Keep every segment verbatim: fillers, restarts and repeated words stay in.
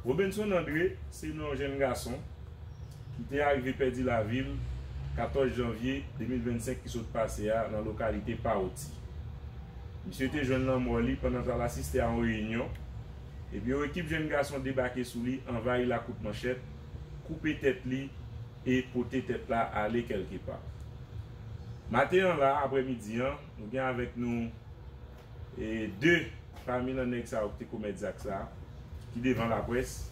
Robenson André se non yon jèn gason ki te arive pèdi lavi l katòz janvye de mil vennsenk ki sot pase a nan lokalite Pawoti. Misye te jwenn lanmò li pandan l t al asiste a yon reyinyon, epi yon ekip jèn gason debake sou li, anvayi l ak kout manchèt, koupe tèt li e pote tèt la ale kèlkepa. Maten an la, aprèmidi an, nou gen avèk nou e de pami nan nèg sa yo ki te komèt zak sa, ki devan laprès.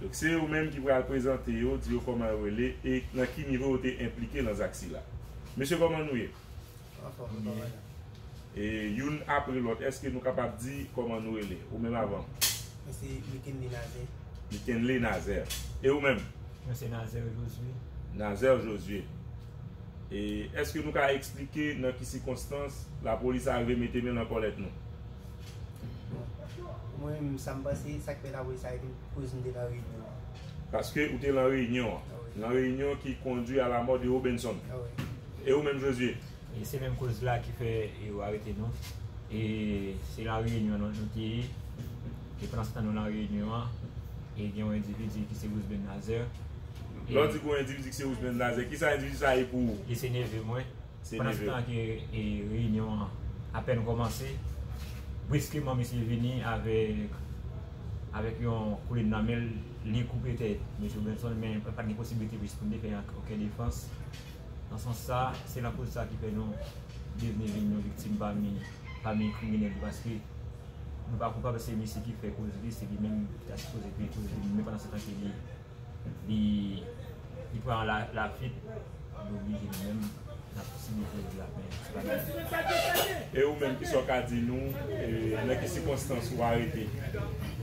Donk, se yo menm ki pral prezante yo, di yo kòman yo rele e nan ki nivo yo te enplike nan zak sila. Mesye, kòman nou ye? Anfòm, kòman? E youn apre lòt, èske nou kapab di kòman nou rele? Ou menm avan. Mwen se Mikenle Nazaire. Mikenle Nazaire. E ou menm? Mwen se Nazaire Josué. Nazaire Josué. E èske nou ka eksplike nan ki sikonstans lapolis arive mete men nan kòlèt nou? Bon, mwen menm, sa m panse, sa k fè lapolis arete m, koz m te nan reyinyon an. Paske ou te nan reyinyon an. Ah wi. Nan reyinyon ki kondui a la mò de Robenson. Ah wi. E ou menm, Josué? E se menm koz la ki fè yo arete nou. E se la reyinyon nou, nou te ye. E pandan se tan nou nan reyinyon an, e gen yon endividi ki se Roosben Nazaire. E lè w di gen yon endividi ki se Roosben Nazaire, ki sa endividi sa ye pou ou? Li se neve mwen. Se pandan se neve. Tan ke e, reyinyon an apèn kòmanse, briskman misye vini avèk, avèk yon koulin nan men l, li koupe tèt mesye Robenson, men pa t gen posiblite pou, pou n te fè okenn defans. Nan sans sa, se nan koz sa ki fè nou devni vin yon viktim pami, pami kriminèl yo, paske nou pa koupab, se misye ki fè koz li, se li menm ki ta sipoze peye koz li, men pandan se tan ke li, li, li pran la, lafit, li oblije li menm, n ap sibi koz la, men se pa nou. E ou menm, kisa w ka di nou, e, nan ki sikonstans ou arete?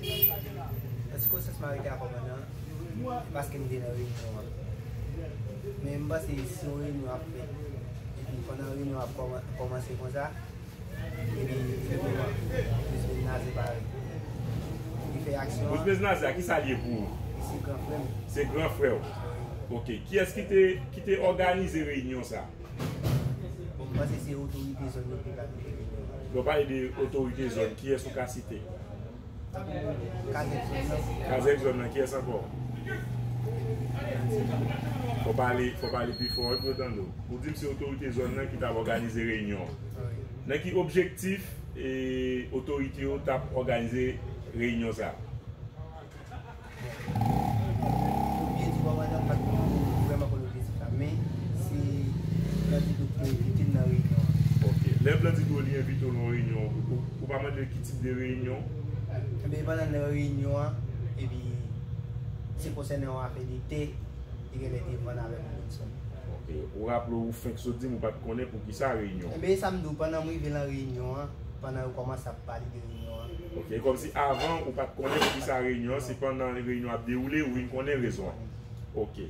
Nan sikonstans m arete a kòmandan, paske m te nan reyinyon an. Men m panse si yon reyinyon ap fèt, epi pandan reyinyon ap kòman-, kòmanse konsa, epi, epi kòman, Roosben Nazaire parèt. Li fè aksyon an. Roosben Nazaire, kisa l ye pou ou? Li se gran frè m. Se gran frè w. Wi. Ok. Kiyès ki te, ki te òganize reyinyon sa? Bon, m panse se otorite zòn yo ki planifiye reyinyon an. Lè w pale de otorite zòn, kiyès ou ka site? Tankou kazèk zòn nan. Kazèk zòn nan, kiyès ankò? Fò pale, fò pale pi fò, wi, pou yo tande w. Ou di m se otorite zòn nan ki t ap òganize reyinyon an. Wi. Nan ki objektif, e, otorite yo t ap òganize reyinyon sa a? Pou byen di, kòmandan, m pa t vrèman konn objektif la, men se Blandido ki te envite m nan reyinyon an. Ok. Lè Blandido li envite w nan reyinyon, ou, ou, ou pa mande l ki tip de reyinyon? Ebyen, pandan nan reyinyon an, epi se konsènan yon afè de tè, li genlè te vann avèk Robenson. Ok. Ou raple w, ou fenk sot di m ou pa t konnen poukisa reyinyon. Ebyen, e sa m di w, pandan m rive nan reyinyon an, pandan yo kòmanse ap pale de reyinyon an. Ok, e kòmsi avan ou pa t konnen poukisa reyinyon an, se pandan reyinyon ap dewoule ou vin konnen rezon an. Ok.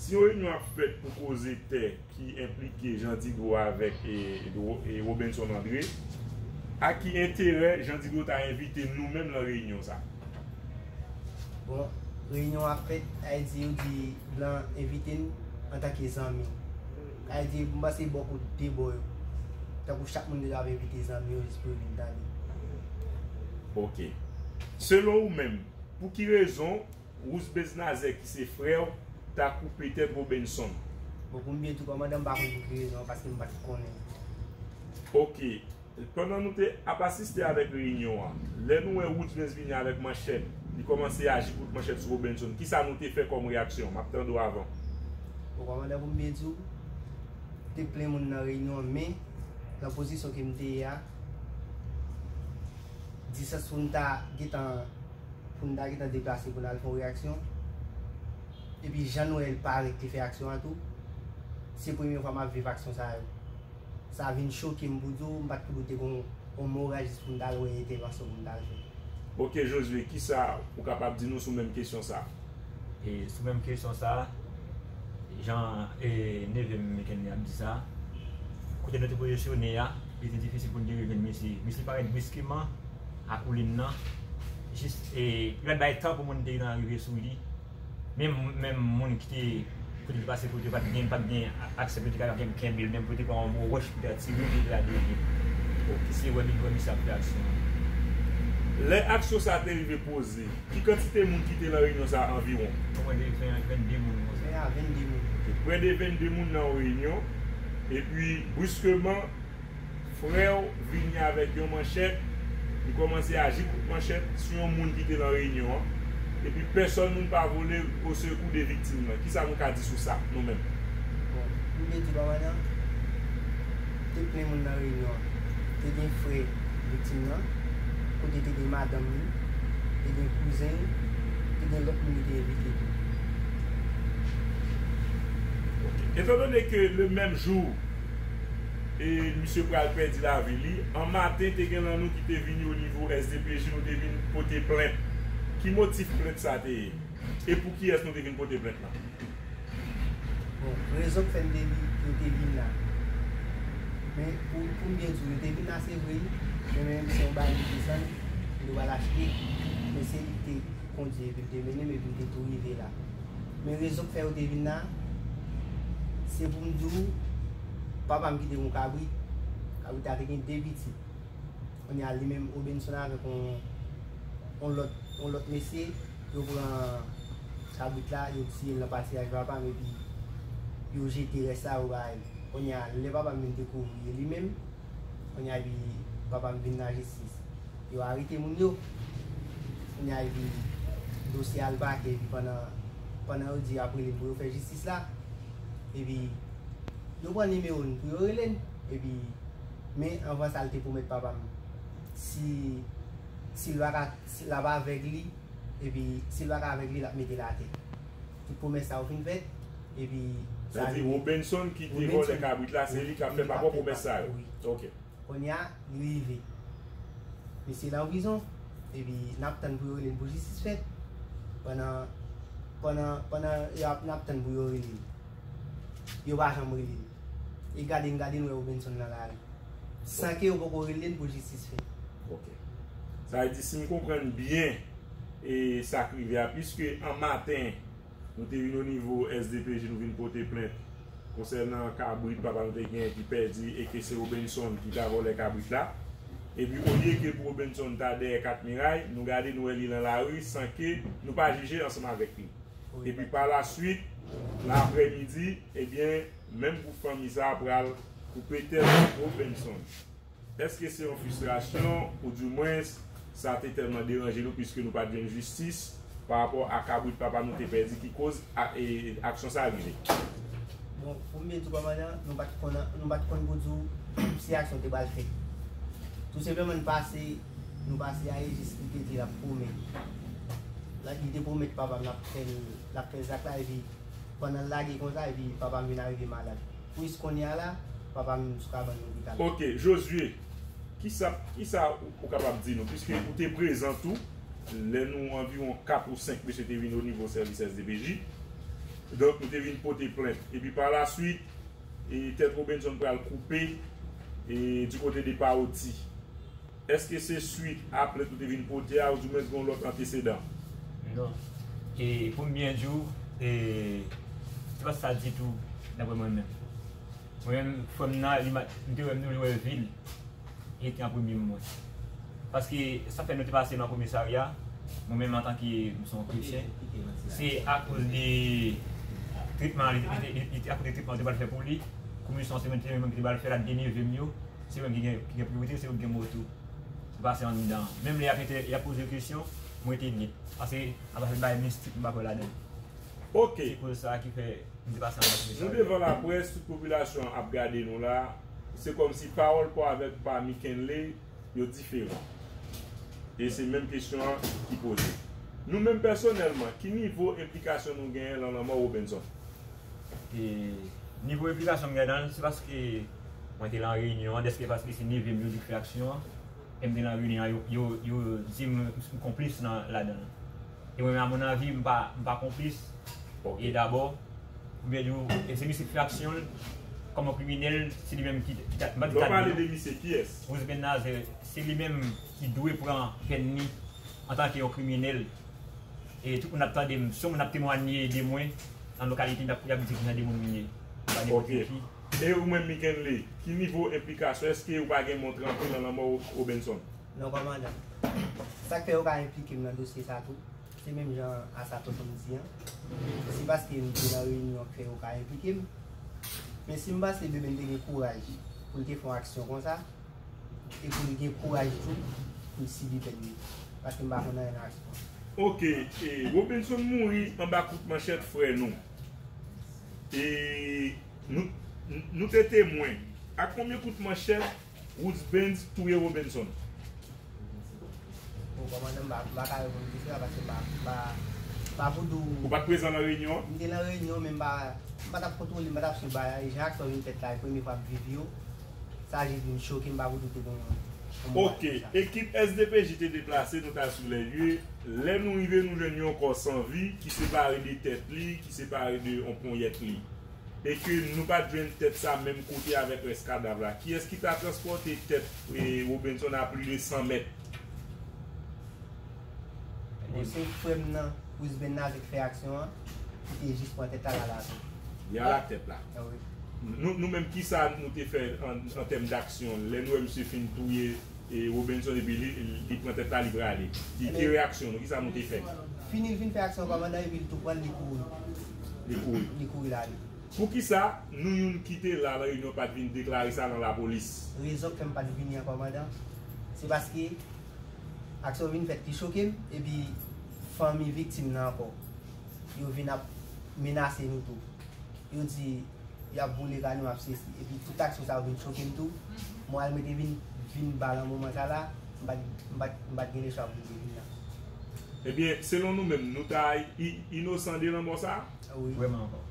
Si yon reyinyon ap fèt pou koze tè ki enplike Jean Didro avèk, e, e, e Robenson André, a ki enterè Jean Didro ta envite nou menm nan reyinyon sa? Bon, reyinyon an ap fèt, sa vle di yo di Blan envite n antanke zanmi. Sa vle di, m panse bò kote de bò yo. Tankou chak moun te dwe ap envite zanmi yo jis pou yo vin tande. Ok. Selon ou menm, pou ki rezon Roosben Nazaire ki se frè w ta koupe tèt Robenson? Bon, pou m byen di w, kòmandan, m pa konn pou ki rezon, paske m pa t konnen. Ok. Pandan nou te ap asiste avèk reyinyon an, lè nou wè Roosben vini avèk manchèt, li kòmanse aji kout manchèt sou Robenson, kisa nou te fè kòm reyaksyon? M ap tande w avan. Bon, kòmandan, pou m byen di w, te plen moun nan reyinyon an, men nan pozisyon ke m te ye a, distans pou n ta gentan, pou n ta gentan deplase pou n al fè yon reyaksyon, epi jan nou wè l parèt te fè aksyon an tou, se premye fwa m ap viv aksyon sa yo. Sa vin choke m pou di w, m pa t pou te gon yon moral jis pou m t al wè entèvansyon pou m t al fè. Ok, Josué, kisa ou kapab di nou sou menm kesyon sa? E sou menm kesyon sa, jan, e, neve m Mikenle ap di sa, kote nou te pozisyone a, li te difisil pou n te rejwenn misye. Misye parèt briskman ak koulin nan, jis, e, li pa t bay tan pou moun te rive sou li. Menm, menm moun ki te, kote li pase, kote pa t gen, pa t gen aksè pou te ka kenbe l, menm pou te pran yon gwo wòch pou te atire l, pou te adere. Bon, se wè li, wè misye ap fè aksyon an. Lè aksyon sa a te rive poze, ki kantite moun ki te nan reyinyon sa a anviwon? Prè de ven, vennde moun konsa. Prè de vennde moun nan yon reyinyon. Epi, briskeman, frè w vini avèk yon manchèt, li kòmanse aji kout manchèt sou yon moun ki te nan reyinyon an. Epi, pèsòn moun pa vole osekou de viktim nan. Kisa nou ka di sou sa, nou menm? Bon, pou m te di kòmandan, te plen moun nan reyinyon an. Te gen frè viktim nan, kote te gen madanm li, te gen kouzen l, te gen lòt moun ki te envite tou. Etandone ke le menm jou e misye pral pèdi lavi li, an maten te gen nan nou ki te vini o nivo S D P J, nou te vin pote plent. Ki motif plent sa te ye? E pou kiyès nou te vin pote plent lan? Bon, rezon k fè n te vin, nou te vin la. Men, pou, pou m byen di w, nou te vin la, se vre, men, men se yon bagay ki desann, nou te pral achte, men se li ki te kondui epi l te mennen m epi m te tou rive la. Men rezon k fè yo te vin la, se pou m di w, papa m kite m yon kabrit, kabrit la te gen de pitit. Kounye a, li menm, Robenson avèk yon, yon lòt, yon lòt mesye, yo pran kabrit la, yo tiye l nan patiyaj papa m, epi yo jete rès la, yo bay. Kounye a, lè papa m vin dekouvri e li menm, kounye a, epi papa m vin lajistis. Yo arete moun yo. Kounye a, epi dosye al pakè, epi pandan, pandan yo di y ap rele n pou yo fè jistis la, epi yo pran nimewo n pou yo rele n, epi, men anvan sa, l te pwomèt papa m, si, si l pa ka, si l ap avèg li, epi si l pa ka avèg li, l ap mete l atè. Tout pwomès sa yo fin fèt, epi sa rive. Sa di Robenson ki te vòlè kabrit la, se li k ap fè papa pwomès sa yo. Wi. Ok. Kounye a, li rive. Misye nan prizon, epi n ap tann pou yo rele n pou jistis fèt. Pandan, pandan, pandan y ap, n ap tann pou yo rele n, yo pa janm rele n. E gade n, gade n wè Robenson nan lari. San ke yo poko rele n pou jistis fèt. Ok. Sa vle di, si m konprann byen, e sa k rive a, piske an maten, nou te vin o nivo S D P J, nou vin pote plent konsènan kabrit papa nou te genyen ki pèdi e ke se Robenson ki ta vòlè kabrit la. Epi olye ke pou Robenson ta dèyè kat miray, nou gade nou wè li nan lari san ke nou pa jije ansanm avèk li. Epi pa la swit, nan aprèmidi, ebyen, menm gwoup fanmi sa a pral koupe tèt Robenson. Èske se yon fristrasyon, oudimwens, sa te tèlman deranje nou piske nou pa t jwenn jistis pa rapò a kabrit papa nou te pèdi ki koz a, e, aksyon sa a rive? Bon, pou m byen di w, kòmandan, nou pa t konn, nou pa t konn pou di w si aksyon te pral fèt. Tou senpleman, n pase, nou pase a, e jis li te di l ap pwomèt. La, li te pwomèt papa m l ap fè l, l ap fè zak la, epi pandan l lage konsa, epi papa m vin arive malad. Pou jis kounye a la, papa m sou kabann lopital. Ok, Josué, kisa, kisa ou, ou kapab di nou? Piske ou te prezan tou, lè nou anviwon kat ou senk mesye te vin o nivo sèvis S D P J. Donk, nou te vin pote plent. Epi pa la swit, e, tèt Robenson pral koupe, e, di kote de Pawoti. Èske se swit a plent ou te vin pote a, oudimwens gen yon lòt antesedan? Non. E pou m byen di w, e, se pa sa ditou, daprè mwen menm. Mwen menm, frè m nan, li ma-, m te wè m, nou li wè vil, li te an premye mwen. Paske sa fè nou te pase nan komisarya, mwen menm antanke m se yon kretyen, se akoz de tretman, li, li, li, li, akoz de tretman yo te pral fè pou li, komisyon se mwen te, mwen ki te pral fè l ak de neve m yo, se mwen ki gen, ki gen priyorite, se yo ki gen mo tou. Se pase anndan. Menm lè y ap entè-, y ap poze yo kesyon, mwen rete net. Paske ap fè bagay mistik, m pa kwè ladan l. Ok. Se koz sa ki fè m te pase anndan komisarya. Nou devan laprès, tout popilasyon an ap gade nou la. Se kòmsi pawòl pa w avèk pa Mickenley yo diferan. E se menm kesyon an ki poze. Nou menm pèsonèlman, ki nivo enplikasyon nou genyen nan lanmò Robenson? E nivo enplikasyon m gen ladan l, se paske mwen te lan reyinyon an, dèske paske se neve m yo di k fè aksyon an, e m te lan reyinyon an, yo, yo, yo di m, m konplis nan, ladan l. E mwen menm, amonnavi, m pa, m pa konplis. Ok. E dabò, oubyen di w, e se misye k fè aksyon l, kòm yon kriminèl, se li menm ki, ki ta, m pa di... Lè w pale de misye, kiyès? Rosemond Nazaire, se li menm ki dwe pran pèn li antanke yon kriminèl. E tout moun ap tande m, si yon moun ap temwanye de mwen, nan lokalite m, y ap, y ap di ki jan de moun m ye. M pa nenpòt ki. E ou menm, Mickenley, ki nivo enplikasyon, èske ou pa gen mo tranpe nan lanmò Robenson? Non, kòmandan. Sa k fè yo ka enplike m nan dosye sa tou, se menm jan a sa tonton m di an. Se paske m te nan reyinyon k fè yo ka enplike m. Men si m panse Beben te gen kouraj pou l te fè yon aksyon konsa, e pou l gen kouraj tou pou l sibi pèn li. Paske m pa konn anyen nan aksyon an. Ok, e, Robinson mouri anba kout manchèt frè nou. E nou, nou te temwen. Ak konbyen kout manchèt Roots Benz touye Robinson? Bon, kòmandan, m pa, m pa ka reponn kesyon an paske m pa, m pa, m pa pou di w. Ou pa t prezan nan reyinyon an? M te nan reyinyon, men m pa, m pa t ap kontwole, m pa t ap swiv bagay la. E jan aksyon vin fèt la, e premye fwa m viv yo. Sa jis vin choke m, m pa pou di w te gen yon, yon bagay konsa. Ok, ekip S D P J te deplase, nou t al sou lè lye. Lè nou rive, nou jwenn yon kò san vi ki separe de tèt li, ki separe de yon ponyèt li. E ke nou pa t jwenn tèt sa menm kote avèk rès kadav la. Kiyès ki ta transpòte tèt, e, Robinson a plis de san mèt? Bon, se frè m nan, Wisben Nazè k fè aksyon an, ki te jis pran tèt la, l al atè. Li al ak tèt la. Ah, wi. Nou, nou menm, kisa nou te fè an, an tèm daksyon? Lè nou wè misye fin touye, e, Robinson, epi li, li pran tèt la, li prale. Ki, ki reyaksyon nou? Kisa nou te fè? Fini l fin fè aksyon, kòmandan, epi l tou pran l, li kouri. Li kouri. Li kouri l ale. Poukisa nou youn ki te la nan reyinyon pa t vin deklare sa nan lapolis? Rezon k fè m pa t vini an, kòmandan, se paske aksyon vin fèt ki choke m, epi fanmi viktim nan ankò, yo vin ap menase nou tou. Yo di y ap boule kay nou, ap sesi. Epi tout aksyon sa yo vin choke m tou. Moral mwen te vin, vin ba nan moman sa la, m pa t, m pa t, m pa t gen lechwa pou m te vin la. Ebyen, selon nou menm, nou ta i-, inosan de lanmò sa? Wi. Vrèman ankò.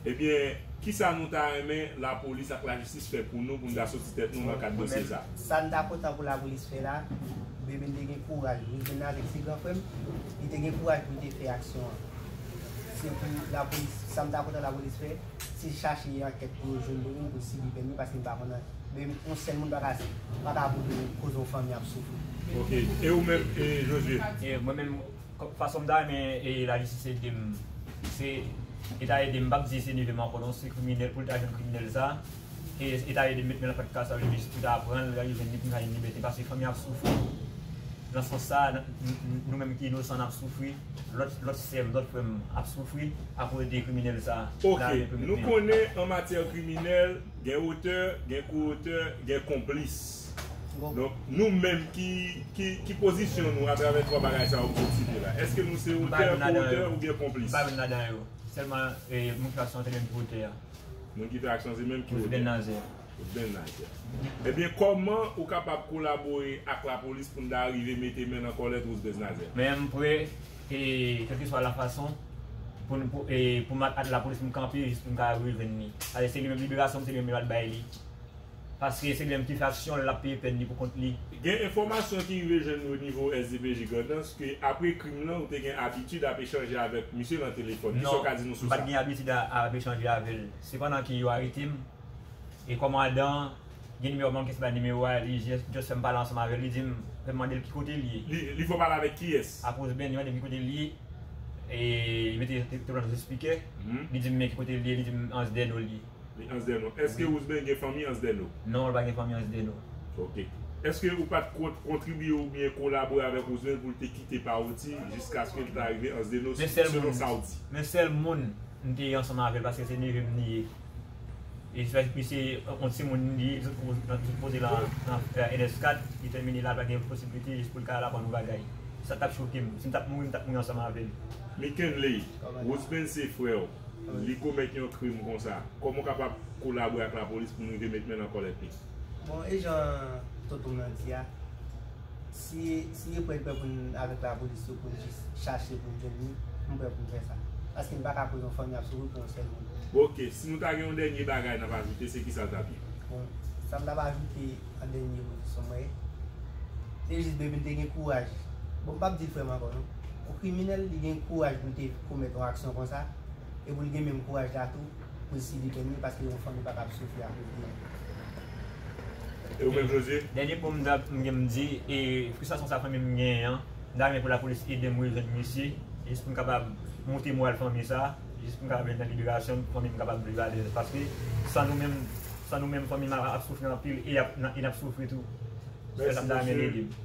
Ebyen, kisa nou ta renmen lapolis ak lajistis fè pou nou, pou nou ta soti tèt nou nan kad dosye sa? Sa m ta kontan pou lapolis fè la, Beben te gen kouraj, Wisben Nazè se gran frè m, li te gen kouraj pou l te fè aksyon an. Se pou lapolis, sa m ta kontan lapolis fè, se chache ankèt pou yo jwenn Beben pou l sibi pèn li, paske m pa konn anyen. Beben, yon sèl moun pa ka, pa ka pou koze yon fanmi ap soufri. Ok. E ou menm, e, Josué? E mwen menm, Kò-, fason m ta renmen, e, lajistis ede m, se, e ta ede m, m p ap di se neve m ankò non, se kriminèl, pou l ta jwenn kriminèl sa, e, e ta ede m met men nan pat kay sa, li pou ta pran l, li jwenn li, pou l ka jwenn libète, paske fanmi ap soufri. Nan sans sa, n-, n-, n-, nou menm ki inosan, n ap soufri, lòt, lòt sè m, lòt frè m ap soufri, akoz de kriminèl sa. Ok, nou konnen an matyè kriminèl, gen otè, gen ko-otè, gen konplis. Donk, nou menm, ki, ki, ki pozisyon nou atravè twa bagay sa yo m sot site la? Èske nou se otè, ko-otè oubyen konplis? M pa youn ladan yo. Sèlman, e, moun ki fè aksyon an se menm ki otè a. Moun ki fè aksyon se menm ki otè. Wisben Nazè. Wisben Nazè. Ebyen, kòman ou kapab kolabore ak lapolis pou n ta rive mete men nan kòlèt Wisben Nazè? Men m prè, e, kèlkeswa lafason, pou n, pou, e, pou m ak lapolis pou m kanpe jis pou m ka rejwenn li. Paske se li menm liberasyon m, se li menm yo al bay li. Paske se li menm ki fè aksyon l, l ap peye pèn li pou kont li. Gen enfòmasyon ki rive jwenn nou o nivo S D P J Grandans ke apre krim nan, ou te gen abitid ap echanje avèk misye nan telefòn. Kisa w ka di nou sou sa? Non, m pa t gen abitid a, ap echanje avè l. Se pandan ke yo arete m, e kòmandan gen nimewo a, m pa konn kiyès ki bay nimewo a, li just, just fè m pale ansanm avè l, li di m, fè m mande l ki kote l ye. Li, li fè w pale avèk kiyès? Ak Wisben, li mande m ki kote l ye, e li mete te, te pran sou spikè, li di m men ki kote l ye, li di m Ansdèno l ye. Li Ansdèno. Èske Wisben gen fanmi Ansdèno? Non, li pa gen fanmi Ansdèno. Ok. Èske ou pa t kon-, kontribye oubyen kolabore avèk Wisben pou l te kite Pawoti jiskaske l ta rive Ansdèno, selon sa w di? Men sèl moun m te ansanm avè l, paske se neve m li ye. E se misye, yon timoun li ye, li sot poze, li sot poze la nan, nan N S kat, li tèmine la, pa gen posiblite jis pou l ka al aprann yon bagay. Sa t ap choke m. Si m t ap mouri, m t ap mouri ansanm avè l. Mickenley, Wisben se frè w. Li komèt yon krim konsa, kòman w kapab kolabore ak lapolis pou nou rive met men nan kòlèt li? Bon, e jan tonton m nan di a, si, si e prè, prè pou n avèk lapolis yo, pou n jis chache pou n jwenn li, m prè pou n fè sa. Paske m pa ka koz yon fanmi ap soufri pou yon sèl moun. Bon, ok, si nou ta gen yon dènye bagay n ap ajoute, se kisa l t ap ye? Bon, sa m t ap ajoute an dènye pozisyon mwen, se jis Beben te gen kouraj. Bon, m p ap di l frè m ankò non. Yon kriminèl, li gen kouraj pou l te komèt yon aksyon konsa, e pou l gen menm kouraj la tou, pou l sibi pèn li, paske yon fanmi pa ka ap soufri akoz de li. E ou menm, José? Dènye mo m ta, m gen m di, e fristrasyon sa fanmi m genyen an, m ta renmen pou lapolis ede m rejwenn misye, jis pou m kapab monte moral fanmi sa, jis pou m kapab jwenn nan liberasyon, pou fanmi m kapab viv alèz, paske san nou menm, san nou menm, fanmi m ap soufri anpil, e y ap, e n ap soufri tou. Se sa m ta renmen l ede m.